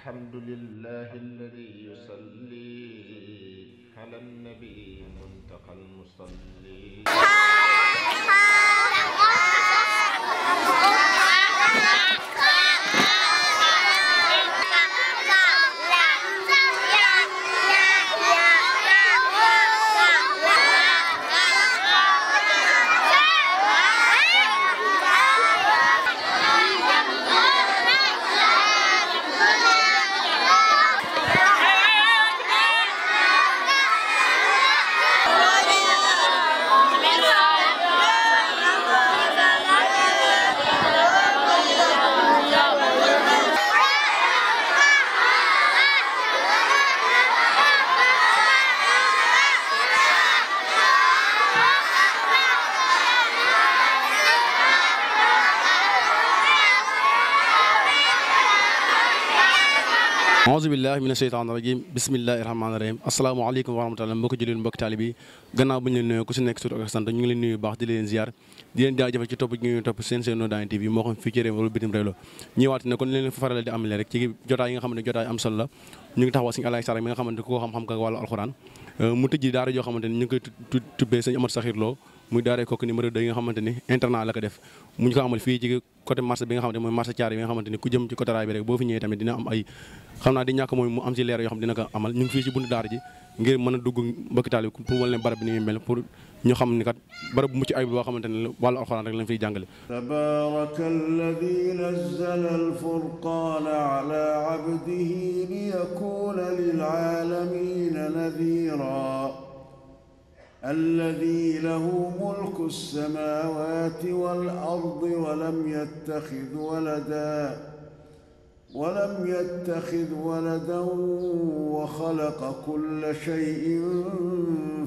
الحمد لله الذي يصلي على النبي المنتقى المصلي. auzu billahi mina sheytaani rajim bismillahi rahmaani rahim asalaamaaleykum wa rahmatulah mbokki jullit mbokki taalibe yi gannaaw bu ñu leen nuyoo ku si nekk sur ak sant ñu ngi leen nuyu baax di leen ziar di leen jaajëfal ci topp gi ngeen topp seen No Dayni TV moo xam fii ci réew wala bitim réew la ñëwaat ne kon leen fa faral di amalee rek ci jotaay yi nga xamante ne jotaay am solo la ñu ngi taxawal Sëñ Alaay Sarr mi nga xamante ko xam-xam ka wàllu alxuraan mu tëjji daara joo xamante ni ñu ngi koy tubbee Sëñ Amar Saxir Lo muy daara kooku numéro 2 yi nga xamante ni internat la ko def mu ñu ko amal fii ci côté marché bi nga xamante mooy marché Thiaré bi nga xamante ni ku jëm ci côté raay bi rek boo fi ñëwee tamit dina am ay xam naa di ñàkk mooy mu am ci leer yoo xam dina ko amal ñu ngi fii ci buntu daara ji ngir mën a dugg mbokki taal bi pour wal ne barab bi ni muy mel pour ñu xam ni kat barab bu mucc ayib boo xamante ne wàllu alxuraan rek lañ fiy jàngale. tabaaraka allazii nazzala al-furqaana alaa abdihi liyakuuna lil-aalamiina nadiiraa الذي له ملك السماوات والأرض ولم يتخذ ولدا وخلق كل شيء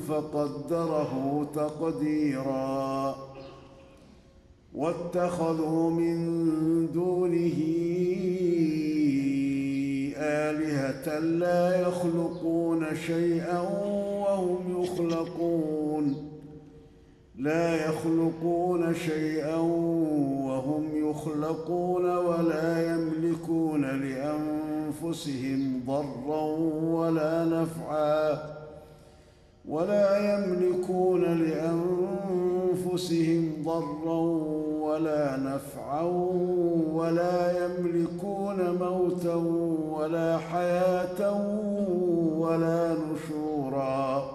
فقدره تقديرا واتخذوا من دونه آلهة لا يخلقون شيئا وهم يخلقون ولا يملكون لأنفسهم ضرا ولا نفعا ولا يملكون موتا ولا حياة ولا نشورا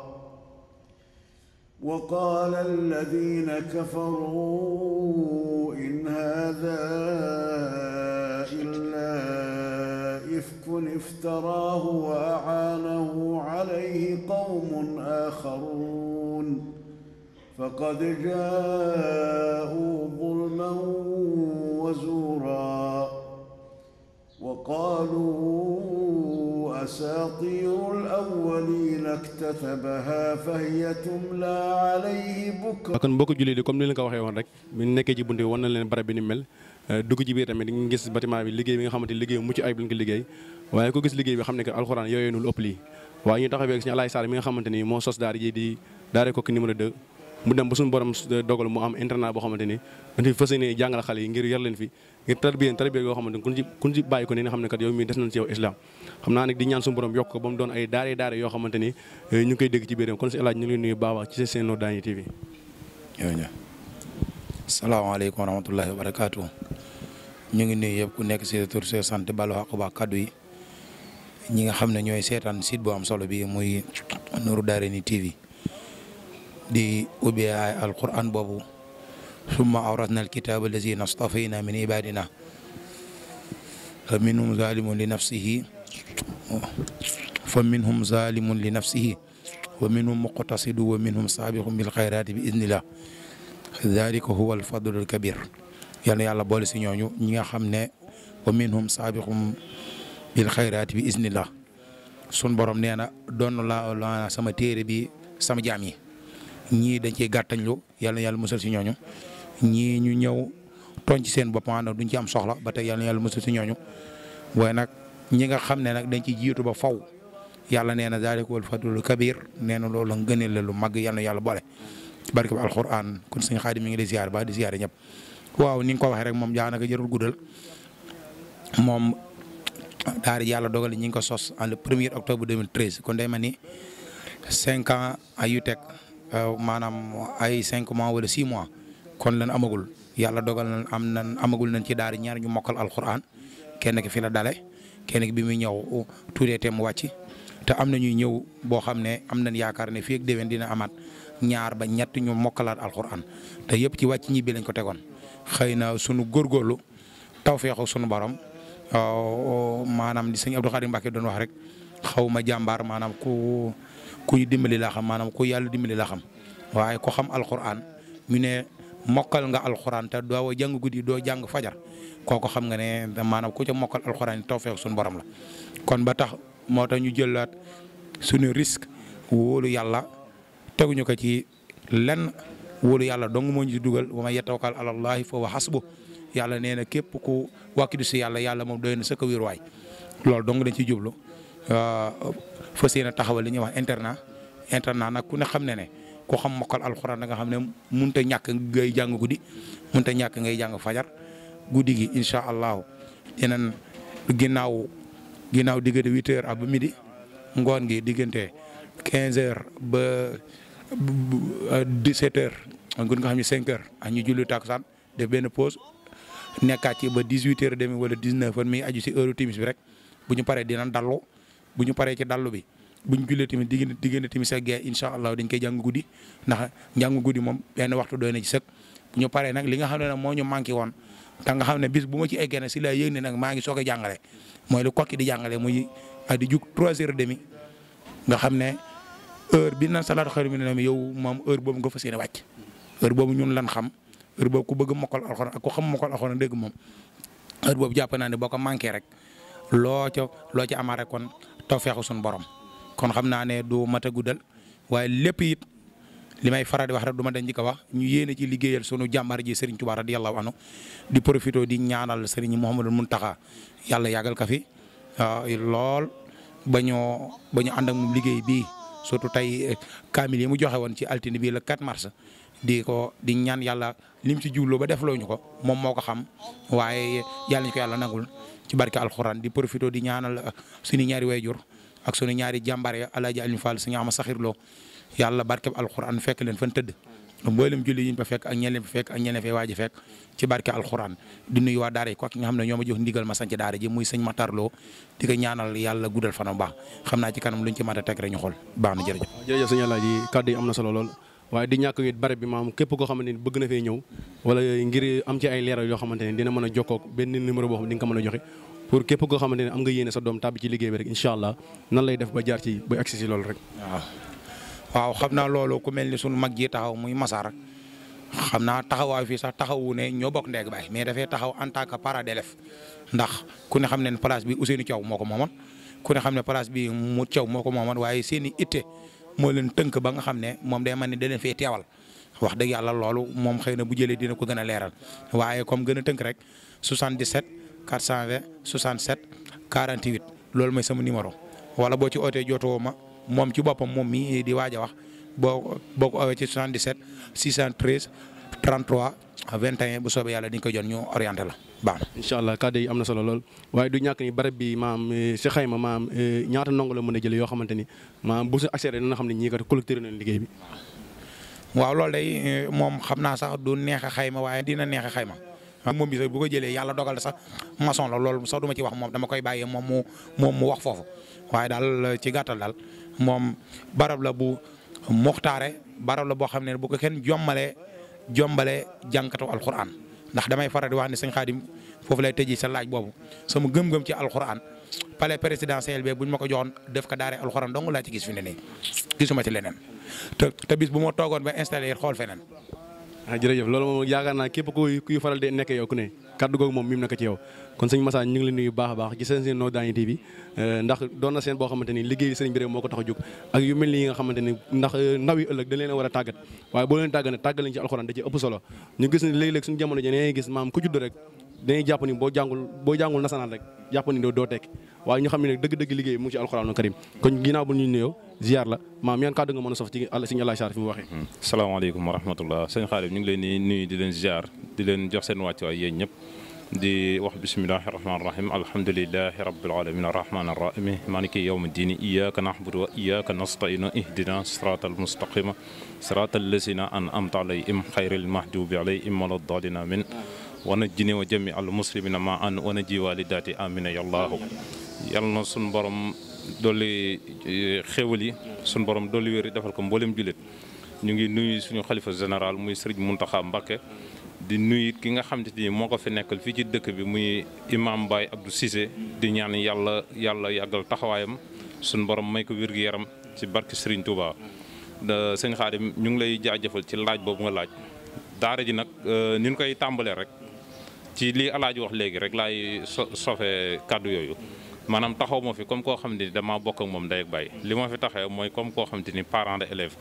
وقال الذين كفروا إن هذا إلا إفك افتراه وأعانه عليه قوم آخرون فقد جاءوا ظلما وزورا وقالوا أساطير الأولين اكتتبها فهي تملى عليه بكرة. kon mbokku jullit yi comme ni leen ko waxee woon rek bi ñu nekkee ci bunte wan na leen barab bi ni mel dugg ci biir tamit di nga gis bâtiment bi liggéey bi nga xamante liggéey mucc ayib lañ ko liggéey waaye ku gis liggéey bi xam ne que alxuraan yooyu nul ëpp lii waaye ñu taxawee Sëñ Alaay Sarr mi nga xamante ni moo sos daara ji di daara kooku numéro 2 mu dem ba suñu borom dogal mu am internat boo xamante ni dañuy fas yéene jàngal xale yi ngir yar leen fi ngir tarbiya yoo xamante ni kun ci bàyyi ko ni nga xam ne kat yow mii des nañ ci yow islam xam naa nag di ñaan suñu borom yokk ko ba mu doon ay daare yoo xamante ni ñu ngi koy dégg ci biiram kon si El Hadj ñu ngi leen nuyu baax ci seen No Dayni TV. salaamaaleykum wa rahmatullahi wa barakaatu ñu ngi nuyu yëpp ku nekk si tur see sant balu xaq ba kaddu yi ñi nga xam ne ñooy seetaan site bu am solo bi muy No Dayni TV di ubbi ay alquran boobu summa awratna alkitaba allazina astafayna min ibadina fa minhum zalimun li nafsihi wa minhum muqtasidu wa minhum sabiqun bil khayrati bi idnillah dhalika huwa alfadlu alkabir yal na yàlla boole si ñooñu ñi nga xam ne wa minhum sabiqun bil khayrati bi idnillah sun borom nee na doon la sama téere bi sama jaam yi ñii dañ ciy gàttañlu yal na yàlla musal si ñooñu ñii ñu ñëw tooñ ci seen bopp maanaam duñ ci am soxla ba tey yal na yàlla musal si ñooñu waaye nag ñi nga xam ne nag dañ ci jiitu ba faw yàlla nee na zaalika wal fadlul kabir nee na loolu ngëneel la lu mag yal na yàlla boole ci barke bi alquran kon suñu Xaadim mi ngi lay ziar ba di ziare ñëpp waaw ni nga ko waxee rek moom daanaka jërul guddal moom daara ji yàlla dogal ñi ngi ko sos en le 1er octobre 2013 kon day ma ni 5 ans ay yu teg maanaam ay 5 mois wala 6 mois kon lan amagul yàlla dogal na amagul nañ ci daara ñaar ñu mokkal alquran kenn ki fi la dale kenn ki bi muy ñëw tuddee te mu wàcc te am na ñuy ñëw boo xam ne am nañ yaakaar ne fii ak déwén dina amaat ñaar ba ñett ñu mokkalaat alquran te yëpp ci wàcc ñibbi lañ ko tegoon xëy na sunu góorgóorlu tawfeexu sunu borom maanaam di sëñ Abdou Khadim Mbacke doon wax rek xaw ma jàmbaar maanaam ku ñu dimbali laa xam maanaam ku yàlla dimbali laa xam waaye ko xam alquran ñu ne mokkal nga alquran te doo jàng guddi doo jàng fajar kooku xam nga ne maanaam ku ca mokkal alquran tawfeexu sunu borom la. kon ba tax moo tax ñu jëlaat suñu risque wóolu yàlla teguñu ko ci lenn wóolu yàlla dong moo ñu ci dugal wa man yatawakkal ala llahi fa huwa hasbuh yàlla nee na képp ku wàkkidu si yàlla moom doy na sa ko wéeruwaay loolu dong dañ ciy jublu fas yéene taxawal li ñuy wax internat nag ku ne xam ne ku xam mokkal alxuraan da nga xam ne mënut a ñàkk ngay jàng guddi mënut a ñàkk ngay jàng fajar guddi gi incha allahu dinañ ginnaaw diggante 8h ak ba midi ngoon gi diggante 15h ba 17h nga xam ne 5h ak ñu julli takkusaan def benn pause. nekkaat ci ba 18h30 wala 19h mi aju si heure timis bi rek bu ñu paree dinañ dallu bu ñu paree ci dallu bi bu ñu jullee tamit diggante timis ak gee incha allah dañ koy jàng guddi ndax njàng guddi moom benn waxtu doy na ci sëkk bu ñu paree nag li nga xam ne nag moo ñu manqué woon te nga xam ne bis bu ma ci eggee nag si laa yëg ne nag maa ngi soog a jàngale mooy lu kokki di jàngale muy di jug 3h30 nga xam ne heure bi na salaatu xayru mina nawm yow moom heure boobu nga fas yéene wàcc heure boobu ñun lan xam. heure boobu ku bëgg mokkal alxuraan ak ku xam mokkal alxuraan dégg moom heure boobu jàpp naa ne boo ko manqué rek loo ca amaat rek kon tawfeexu suñu borom kon xam naa ne du mat a guddal waaye lépp it li may faral di wax rek du ma dañ di ko wax ñu yéene ci liggéeyal sunu jàmbaar ji Serigne Touba radiyallahu anhu di profité di ñaanal Serigne Mouhamadou Mountakha yàlla yàggal ka fi lool ba ñu ànd ak moom liggéey bii surtout tey kaamil yi mu joxe woon ci altine bii le 4 mars. di ñaan yàlla lim ci jublu ba defloo ñu ko moom moo ko xam waaye yàlla ñu ko yàlla nangul ci barke alxuraan di profité di ñaanal suñu ñaari wayjur ak suñu ñaari jàmbaar ya Alaaji Aliou Fall suñu ama saxirloo yàlla barke alxuraan fekk leen fan tëdd mboolem julli yiñ fa fekk ak ñeneen fa fekk ak ñeneen fee waaji fekk ci barke alxuraan di nuyu waa daara yi ko ki nga xam ne ñoo ma jox ndigal ma sanc daara ji muy sëñ Matar Lo di ko ñaanal yàlla guddal fanam baax xam naa ci kanam luñ ci mën a teg rek ñu xool baax na jërëjëf. jërëjëf sëñ Alaaji kàddu yi am na solo lool waaye di ñàkk it barab bi maam képp koo xamante ni bëgg na fee ñëw wala ngir am ci ay leeral yoo xamante ne dina mën a jokkoo benn numéro boo xam ne di nga ko mën a joxe pour képp koo xamante ne am nga yéene sa doom tàbbi ci liggéey bi rek incha allah nan lay def ba jaar ci ba agsi si loolu rek. waaw xam naa loolu ku mel ni sunu mag ji taxaw muy Massar xam naa taxawaay fii sax taxawu ne ñoo bokk ndeeg baay mais dafay taxaw en tant que parent d'élève ndax ku ne xam ne place bi Ousseynou Thiaw moo ko moomoon ku ne xam ne place bi mu Thiaw moo ko moomoon waaye seen i itte moo leen tënk ba nga xam ne moom day mel ni da leen fee teewal wax dëgg yàlla loolu moom xëy na bu jëlee dina ko gën a leeral waaye comme gën a tënk rek 77 420 67 48 loolu mooy sama numéro wala boo ci ootee jotoo ma moom ci boppam moom mi di waaj a wax boo ko oowee ci 77 613 33 21 bu soobee yàlla di nga ko jot ñu orienté la baax na. incha allah kàddu yi am na solo lool waaye du ñàkk ni barab bi maam si xayma maam ñaata ndongo la mën a jëlee yoo xamante ni maam bu si accès dina xam ne ñii kat collecté nañ liggéey bi. waaw loolu day moom xam naa sax du neex a xayma waaye dina neex a xayma. moom bi sax bu ko jëlee yàlla dogal sax maçon la loolu sax du ma ci wax moom dama koy bàyyee moom mu wax foofu waaye daal ci gàttal daal moom barab la bu muxtaare barab la boo xam ne bu ko kenn jombale jànkatu alquran ndax damay faral di wax ne sëñ Xaadim foofu lay tëjee sa laaj boobu sama gëm-gëm ci alquran palais présidentiel bi buñ ma ko joxoon def ko daare alquran dong laa ci gis fi ne nii gisuma ci leneen te bis bu ma toogoon ba installé xool feneen. jërëjëf loolu moom yaakaar naa képp kuy faral di nekk yow ku ne kaddu googu moom mim na ko ci yow kon sëñ Massa ñu ngi leen nuyu baax a baax ci seen Nodani TV ndax doon na seen boo xamante ni liggéey sëriñ bi rek moo ko tax a jóg ak yu mel ni yi nga xamante ni ndax ndaw yi ëllëg dañ leen a war a tàggat waaye boo leen tàggat leen ci alxuraan da ci ëpp solo ñu gis ni léeg-léeg suñu jamono ji dañuy gis maam ku judd rek dañuy jàpp ni boo jàngul nasaraan rek jàpp ni doo tekki waaye ñu xam ne nag dëgg-dëgg liggéey mu ngi ci alxuraanu karim kon ginnaaw bu ñu nuyoo ziar la maam yan kàddu nga mën a sof ci sëñ Alaaji Sarr fi mu waxee. salaamaaleykum wa rahmatullah sëñ Xaadim ñu ngi leen di nuyu di leen ziar di leen jox seen wàccuwaay yéen ñëpp di wax bismillahi rahmaani rahim alhamdulilahi rabbil alamin arrahmani arrahim maliki yawmi ddini iyyaka na'budu wa iyyaka nasta'in ihdina siratal mustaqima siratal lazina an'amta alayhim khayril mahdubi alayhim waladdallin amin wa najjini wa jami al muslimina ma an wa najji walidati amina yallahu yàlla na suñu borom dolli xéwal yi suñu borom dolli wér defal ko mboolem jullit ñu ngi nuyu suñu xalifa général muy Serigne Mountakha Mbacké di nuyu ki nga xam ni moo ko fi nekkal fii ci dëkk bi muy imam Baye Abdou Cissé di ñaan yàlla yàggal taxawaayam suñu borom may ko wér-gu-yaram ci barke Serigne Touba. sëñ Xaadim ñu ngi lay jaajëfal ci laaj boobu nga laaj daara ji nag ni ñu koy tàmbalee rek ci li alaaji wax léegi rek laay sofee kàddu yooyu maanaam taxaw ma fi comme koo xam ni damaa bokk ak moom ndey ak baay li ma fi taxee mooy comme koo xam te ni parent de élève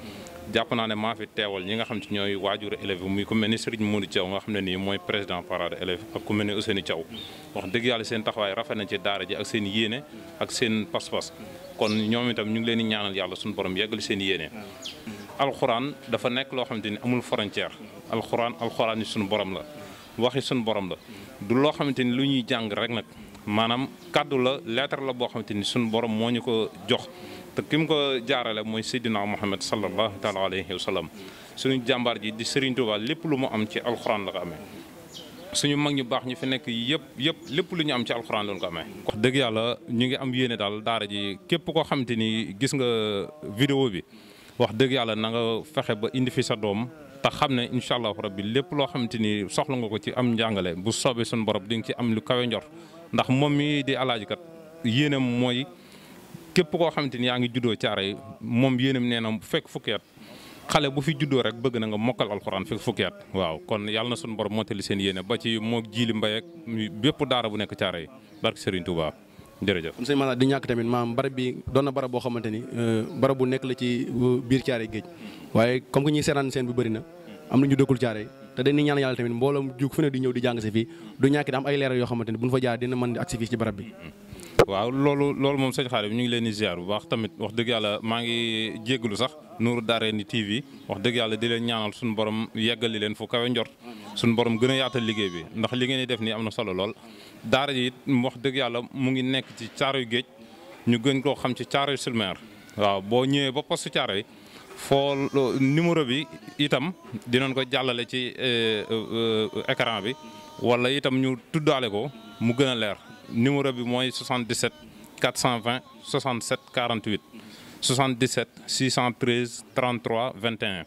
jàpp naa ne maa fi teewal ñi nga xam ci ñooy waajuru élève muy ku mel ni Serigne Modou Thiaw nga xam ne nii mooy président parent de élève ak ku mel ni Ousseynou Thiaw wax dëgg yàlla seen taxawaay rafet na ci daara ji ak seen yéene ak seen pas-pas kon ñoom itam ñu ngi leen di ñaanal yàlla suñu borom yeggali seen yéene alxuraan dafa nekk loo xamante ni amul frontière alxuraan yi suñu borom la waxi suñu borom la du loo xamante ni lu ñuy jàng rek nag maanaam kàddu la lettre la boo xamante ni suñu borom moo ñu ko jox te ki mu ko jaarale mooy Seydina Muhammad sallallahu taala alayhi wa sallam suñu jàmbaar ji di Serigne Touba lépp lu mu am ci alxuraan la ko amee suñu mag ñu baax ñu fi nekk yëpp lépp lu ñu am ci alxuraan la ko amee. wax dëgg yàlla ñu ngi am yéene daal daara ji képp koo xamante ni gis nga vidéo bi wax dëgg yàlla na nga fexe ba indi fi sa doom te xam ne incha allahu rabbi lépp loo xamante ni soxla nga ko ci am njàngale bu soobee suñu borom di nga ci am lu kawe njort ndax moom mi di alaaji kat yéenam mooy képp koo xamante ni yaa ngi juddoo Caaroy moom yéenam nee na fekk fukki at xale bu fi juddoo rek bëgg na nga mokkal alxuraan fekk fukki at waaw kon yàlla na suñu borom mottali seen yéene ba ci moo jiili mbay ak bépp daara bu nekk Caaroy barke Serigne Touba jërëjëf. sëñ Massar di ñàkk tamit maam barab bi doon na barab boo xamante ni barab bu nekk la ci biir Caaroy géej waaye comme que ñuy seetaan seen bu bëri na am na ñu dëkkul Caaroy te dañuy ñaan yàlla tamit mbooloom jug fu ne di ñëw di jàng si fii du ñàkk di am ay leeral yoo xamante ni bu ñu fa jaar dina mën di agsi fii ci barab bi. waaw loolu moom sëñ Xaadim ñu ngi leen di ziar bu baax tamit wax dëgg yàlla maa ngi jéggalu sax Nourou Darayni TV wax dëgg yàlla di leen ñaanal suñu borom yeggali leen fu kawe njort suñu borom gën a yaatal liggéey bi ndax li ngeen di def nii am na solo lool. daara ji it wax dëgg yàlla mu ngi nekk ci Caaroy géej ñu gën koo xam ci Caaroy sur Mer waaw boo ñëwee ba poste Caaroy foo numéro bi itam dinañ ko jàllale ci écran bi wala itam ñu tuddaale ko mu gën a leer numéro bi mooy 77 420 67 48 77 613 33 21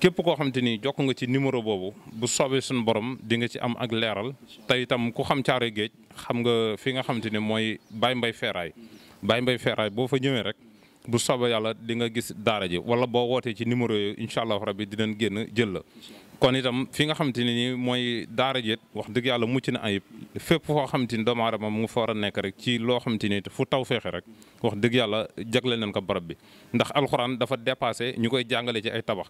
képp koo xamante ni jokk nga ci numéro boobu bu soobee suñu borom di nga ci am ak leeral te itam ku xam Caaroy géej xam nga fi nga xamante ni mooy Baye Mbaye Feeraay boo fa ñëwee rek bu soobee yàlla di nga gis daara ji wala boo wootee ci numéro yooyu incha allah rabbi dinañ génn jël la. kon itam fi nga xamante ne nii mooy daara ji wax dëgg yàlla mucc na ayib fépp foo xamante ni doomu aadama mu ngi fa war a nekk rek ci loo xamante ni fu taw feexe rek wax dëgg yàlla jagleel nañ ko barab bi. ndax alxuraan dafa dépassé ñu koy jàngale ci ay tabax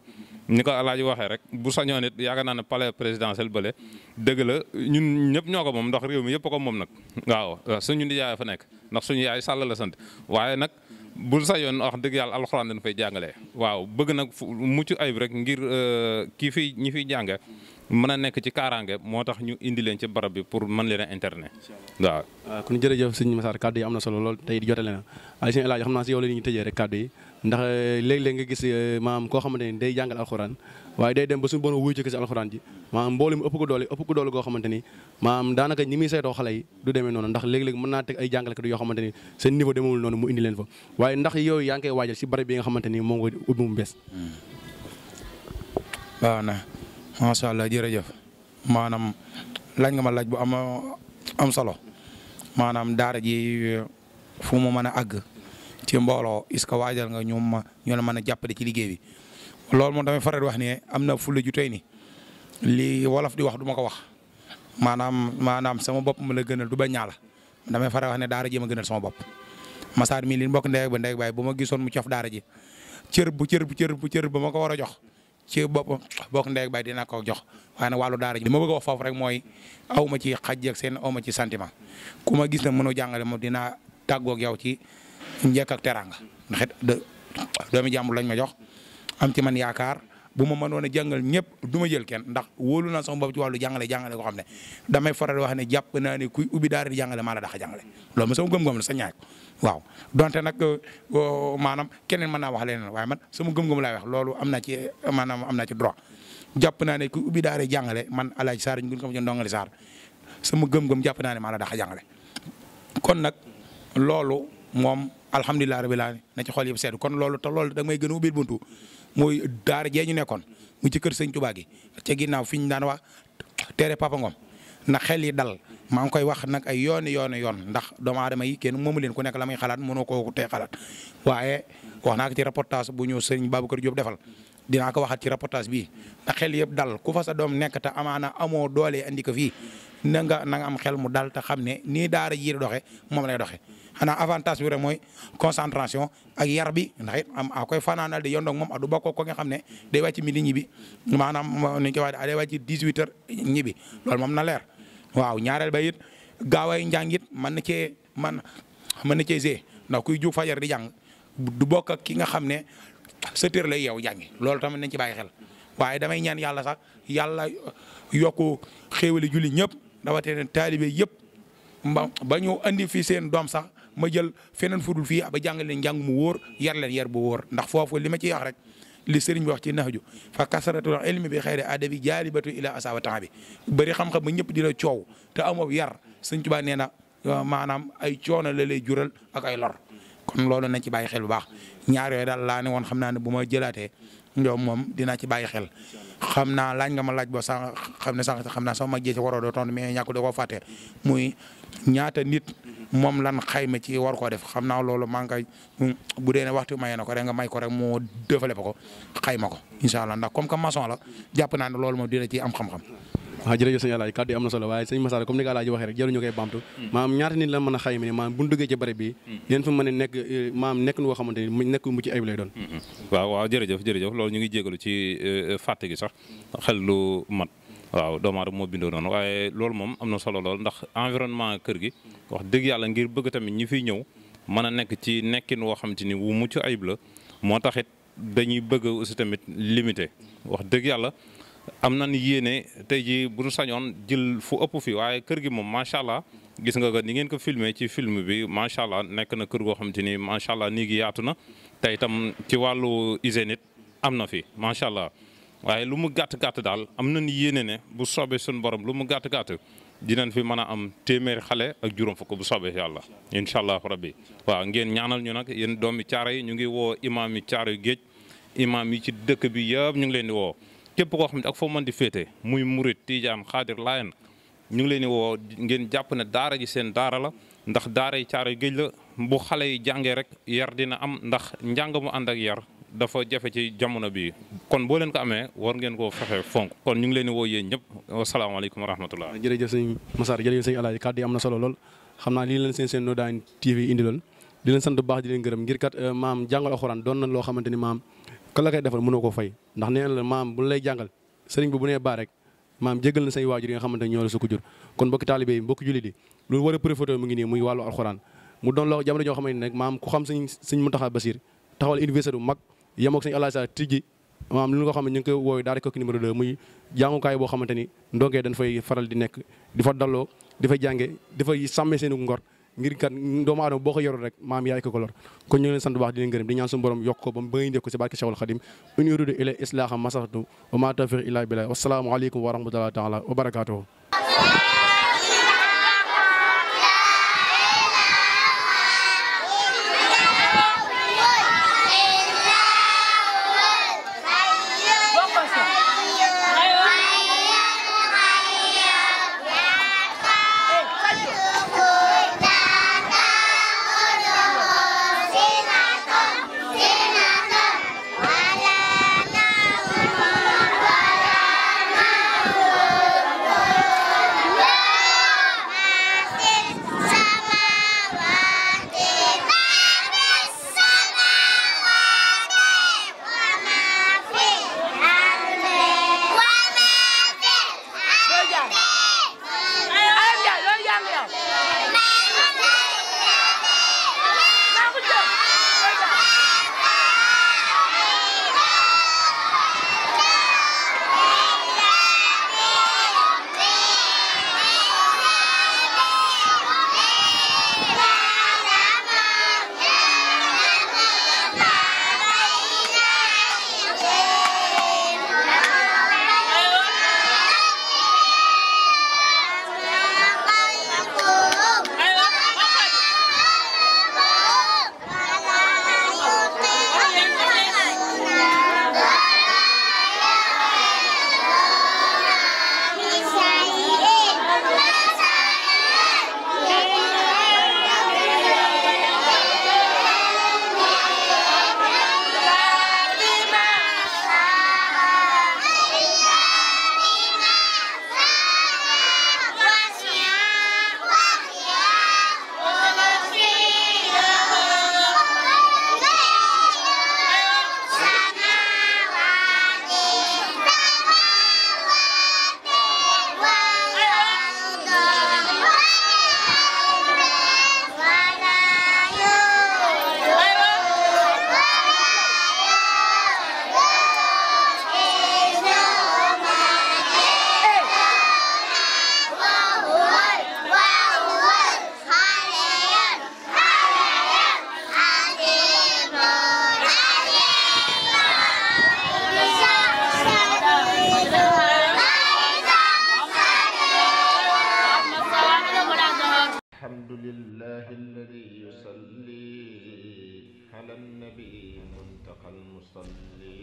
ni ko alaaji waxee rek bu sañoon it yaakaar naa ne palais présidentiel bële dëgg la ñun ñëpp ñoo ko moom ndax réew mi yëpp ko moom nag waaw suñu nijaay fa nekk ndax suñu yaay Sall la sant waaye nag. bul sa yoon wax dëgg yàlla alxuraan dañ fay jàngalee waaw bëgg nag mucc ayib rek ngir ñi fiy jànge mën a nekk ci kaaraange moo tax ñu indi leen ci barab bi pour mën leen a internet waaw. kon jërëjëf sëñ Massar kàddu yi am na solo lool tey di jotale na waaye sëñ El Hadj xam naa si yow la ñuy tëjee rek kàddu yi ndax léeg-léeg nga gis maam koo xamante ni day jàngal alxuraan waaye day dem ba suñu borom wuyu ci si alxuraan ji maam mboolem ëpp ko doole goo xamante ni maam daanaka ñi muy saytoo xale yi du demee noonu ndax léeg-léeg mën naa teg ay jàngalekat yoo xamante ni seen niveau demewul noonu mu indi leen fa waaye ndax yooyu yaa ngi koy waajal si barab bi nga xamante ni moom nga ubbi mu bees. waaw na macha allah jërëjëf maanaam laaj nga ma laaj bu am solo maanaam daara ji fu mu mën a àgg ci mbooloo est-ce que waajal nga ñu la mën a jàppale ci liggéey bi loolu moom damay faral di wax ne am na fulla ju tey ni li wolof di wax du ma ko wax maanaam sama bopp ma la gënal du ba ñaala damay faral wax ne daara ji ma gënal sama bopp. Massar mii li bokk ndey ba ndey baay bu ma gisoon mu cof daara ji cër ba ma ko war a jox ci bokk ndey baay dina ko jox waaye nag wàllu daara ji li ma bëgg a wax foofu rek mooy aw ma ci xaj ak seen aw ma ci sentiment ku ma gis ne mënoo jàngale moom dinaa tàggoog yow ci njëkk ak teraanga ndax it doomi jàmbur lañ ma jox am ci man yaakaar bu ma mënoon a jàngal ñëpp du ma jël kenn ndax wóolu naa sama bopp ci wàllu jàngale ko xam ne damay faral di wax ne jàpp naa ne kuy ubbi daara di jàngale maa la dax a jàngale loolu ma sama gëm-gëm la sa ñaay waaw donte nag maanaam keneen mën naa wax leneen waaye man sama gëm-gëm laay wax loolu am naa ci maanaam am naa ci droit jàpp naa ne kuy ubbi daara jàngale man Alaaji Sarr ñu gën ko ma ci ndongali Sarr sama gëm-gëm jàpp naa ne maa la dax a jàngale kon nag loolu moom alhamdulilah rabbil alamin na ci xol yëpp seetlu kon loolu te loolu da may gën a ubbil buntu mooy daara jee ñu nekkoon mu ci kër sëñ Tuubaa gi ca ginnaaw fi ñu daan wax teere Papa Ngom na xel yi dal maa ngi koy wax nag ay yoon ndax doomu aadama yi kenn moomu leen ku nekk la muy xalaat mënoo koo tee xalaat waaye wax naa ko ci reportage bu ñu sëñ Babacar Diop defal dinaa ko waxaat ci reportage bii na xel yëpp dal ku fa sa doom nekk te amaana amoo doole andi ko fii na nga am xel mu dal te xam ne nii daara ji doxe moom lay doxe xanaa avantage bi rek mooy concentration ak yar bi ndax it a koy fanaanal di yondoog moom du bokk ko nga xam ne day wàcc midi ñibbi maanaam ni ñu koy waxee day wàcc 18 heures ñibbi loolu moom na leer waaw ñaareel ba it gaaway njàng it mën na cee gée ndax kuy jug fajar di jàng du bokk ak ki nga xam ne 7 heures lay yow jàngi loolu tamit nañ ci bàyyi xel waaye damay ñaan yàlla sax yàlla yokku xéewali julli ñëpp rawatina taalibe yëpp ba ñu andi fi seen doom sax ma jël feneen fudul fii ba jàngal leen njàng mu wóor yar leen yar bu wóor ndax foofu li ma ciy wax rek li sëriñ bi wax ci naxju fa kasaratul ilmi bi xayri adabi jaalibatu ila asawa temps bi bëri xam-xam ba ñëpp di la coow te amoo yar Sëñ Tuubaa nee na maanaam ay coono la lay jural ak ay lor kon loolu nañ ci bàyyi xel bu baax ñaar yooyu daal laa ne woon xam naa ne bu ma jëlaatee ñoom moom dinaa ci bàyyi xel xam naa laaj nga ma laaj ba sax xam naa sama mag ji ci waroo doo tontu mais ñàkk da koo fàtte muy ñaata nit moom lan xayma ci war koo def xam naa loolu maa ngi koy bu dee ne waxtu maye na ko rek nga may ko rek moo développé ko xayma ko incha allah ndax comme que maçon la jàpp naa ne loolu moom dina ci am xam-xam. waaw jërëjëf sëñ Alaaji kàddu yi am na solo waaye sëñ Massar comme ni ko Alaaji waxee rek jëruñu koy baamtu maanaam ñaata nit la mën a xayma ne maanaam bu ñu duggee ci barab bi leen fa mën a nekk maanaam nekk nu nga xamante ni nekk mu ci ayib lay doon. waaw jërëjëf loolu ñu ngi jégalu ci fàtte gi sax xel lu mat waaw doomu aadama moo bindoo noonu waaye loolu moom am na solo lool ndax environnement kër gi wax dëgg yàlla ngir bëgg tamit ñi fiy ñëw mën a nekk ci nekkin woo xam te ni wu mucc ayib la moo taxit dañuy bëgg aussi tamit limité wax dëgg yàlla am nañ yéene tey jii bu ñu sañoon jël fu ëpp fi waaye kër gi moom macha allah gis nga ko ni ngeen ko filmé ci film bi macha allah nekk na kër goo xam te ni macha allah nii gi yaatu na te itam ci wàllu hygiène it am na fi macha allah. waaye lu mu gàtt daal am nañu yéene ne bu soobee suñu borom lu mu gàtt dinañ fi mën a am téeméeri xale ak juróom fukk bu soobee yàlla incha allah rabbi waaw ngeen ñaanal ñu nag yéen doomi caaro yi ñu ngi woo imaam yi caaro yu géej imaam yi ci dëkk bi yëpp ñu ngi leen di woo képp koo xam ne ak foo mën di féete muy murit tijaan xaadir laayen ñu ngi leen di woo ngeen jàpp ne daara ji seen daara la ndax daara yi caaro yu géej la bu xale yi jàngee rek yar dina am ndax njàng mu ànd ak yar dafa jafe ci jamono bi kon boo leen ko amee war ngeen koo fexe fonk kon ñu ngi leen di woo yéen ñëpp wasalaamaaleykum wa rahmatullah. jërëjëf sëñ Massar jërëjëf sëñ Alaaji kàddu yi am na solo lool xam naa lii leen seen Nodane TV indi lool di leen sant bu baax di leen gërëm ngir kat maam jàngal alxuraan doon na loo xamante ni maam ka la koy defal mënoo koo fay ndax nee na la maam bu lay jàngal sëriñ bi bu nee baa rek maam jégal na say waajur yi nga xamante ni ñoo la su ko jur kon mbokki taalibe yi mbokki jullit yi loolu war a profité mu ngi nii muy wàllu alxuraan mu doon loo jamono joo xamante ni nag maam ku xam sëñ Muntaxa Basiir taxawal université bu mag yemook sëñ Alaaji Sarr tijji maam li nga xam ne ñu ngi koy wooyu daara Koki numéro 2 muy jàngukaay boo xamante ni ndongee dañ fay faral di nekk di fa dalloo di fa jànge di fay sàmmee seen ngor ngir kat doomu aadama boo ko yorul rek maam yaay ko lor kon ñu ngi leen sant baax di leen gërëm di ñaan suñu borom yokk ko ba ngay def ko si barke Cheikhul Khadim in uriidu illa islaaha mastata'tu wa ma tawfiiqi illa billah wassalaamu aleykum wa rahmatullahi taala wa barakaatuhu الحمد لله الذي يصلي على النبي المنتقى المصلي